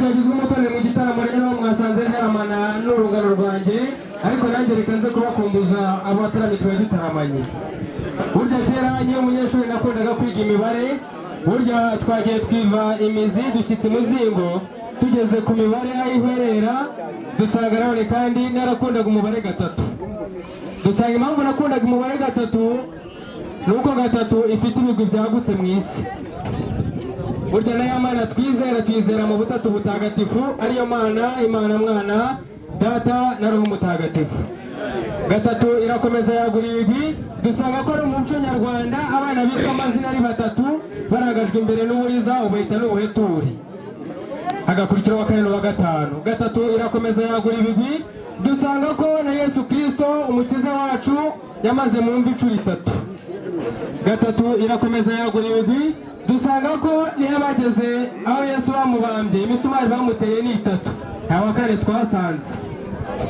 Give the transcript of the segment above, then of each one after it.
Wacu yagizwe umutoni mu gitaramo. Rero mwasanze ntaramana n'urungano rwanjye, ariko nanjye reka nze kubakumbuza abo bataramyi twari dutaramanye. Burya kera niyo umunyeshuri nakundaga kwiga imibare. Burya twagiye twiva imizi, dushyitse imuzingo, tugeze ku mibare aho ihwerera, dusanga nanone kandi narakundaga umubare 3. Dusanga impamvu nakundaga umubare 3 ni uko 3 ifite ibigwi byagutse mu isi. Burya na ya Mana twizera, tuyizera mu butatu butagatifu, ariyo Mana Imana Mwana, Data na Roho Mutagatifu. 3 irakomeza yagura ibigwi, dusanga ko ari umuco nyarwanda abana bitwa amazina ari batatu barangajwe imbere n'uburiza, ubuhita n'ubuheturi, hagakurikiraho wa kane n'uwa gatanu. 3 irakomeza yagura ibigwi, dusanga ko na Yesu Kirisito umukiza wacu yamaze mu mva inshuro 3. 3 irakomeza yagura ibigwi, dusanga ko niyo bageze aho Yesu bamubambye, imisumari bamuteye ni itatu, nta wa kane twasanze.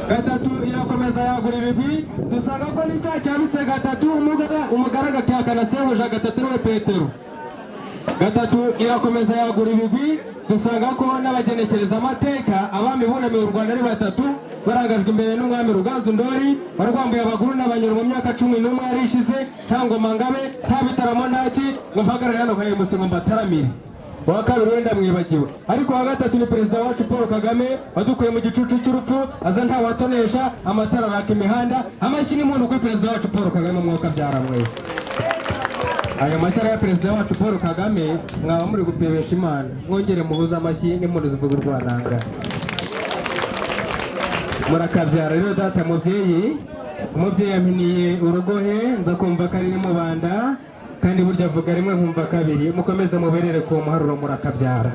3 irakomeza yagura ibigwi, dusanga ko n'isaha cyabitse 3, umugaragu akihakana sebuja 3, ariwe Petero. 3 irakomeza yagura ibigwi, dusanga ko n'abagenekereza amateka abami bunamiye u Rwanda ari batatu, barangajwe imbere n'umwami Ruganzu Ndori warwambuye abaguru n'abanyoro mu myaka 11 yari ishize, nta ngoma ngabe, nta bitaramo, ntaki, ngo mpagarare hano nka MC ngo mbataramire. Uwa kabiri wenda mwibagiwe, ariko uwa gatatu ni perezida wacu Paul Kagame wadukuye mu gicucu cy'urupfu, aza ntawatonesha, amatara araka imihanda. Amashyi n'impundu kuri perezida wacu Paul Kagame. Umwuka byaramwe ayo mashyara ya perezida wacu Paul Kagame, mwaba muri gupebesha Imana. Mwongere muhuze amashyi n'impundu zivuga urwananga. Murakabyara. Rero data mubyeyi, umubyeyi yampiniye urugohe, nza kumva ko ari mubanda, kandi burya avuga rimwe nkumva kabiri. Mukomeze muberere ku muharuro. Murakabyara.